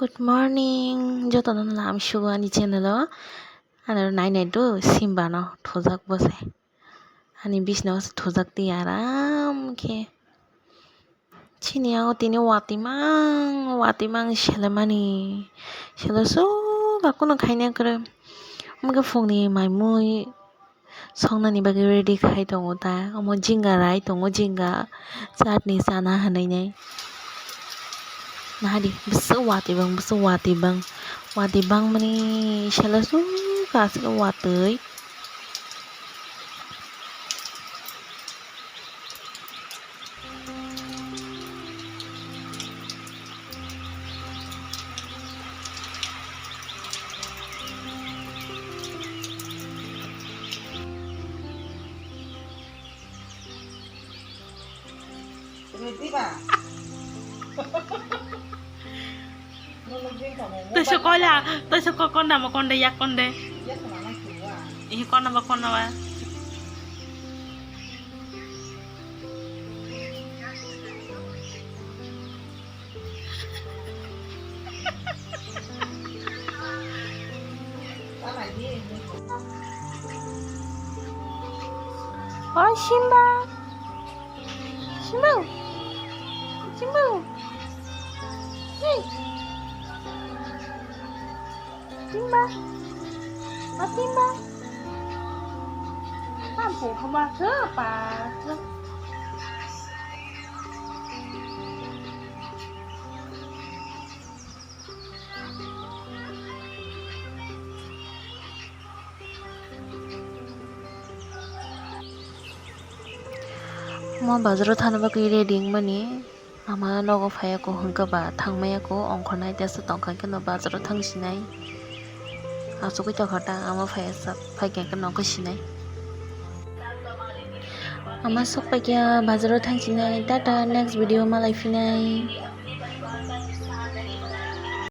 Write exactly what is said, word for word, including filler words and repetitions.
Good morning, jotono lam sugo ani channel o. Ano nai nai do simba no thojak bo se. Ani bisna o se thojak twi aram khe. Chini yago tini watwi mang, watwi mang selemani. Selo suka kuno khaina kwrwi. Omo khe phungni mai mui songnani bagwi ready khai tongo ta. Omo jinga rai tongo, jinga chutney chana hinwi nai. Nahadi bwswk watwi bang, bwswk watwi bang, watwi bangmani selo suka aswk watwi. Toisa koila, toisa ko konda mo konda yak konde. Ihi konda mo konda wa. O Simba. Simba. Simba. Hey. Simba. O Simba. Ampo khama khe pa. Mo bazaro thana bagwi ready wngmani. Ama nogo phaiya ko hwnkhe ba thangmaya ko ongkhornai tesa tongkha khe no bazaro thang sinai. Asugwi tongkha ta ama phaiya sa phaikha khe nokhe sinai. Ama sok paikha bazaro thang sinai. Tata, next video malai phinai.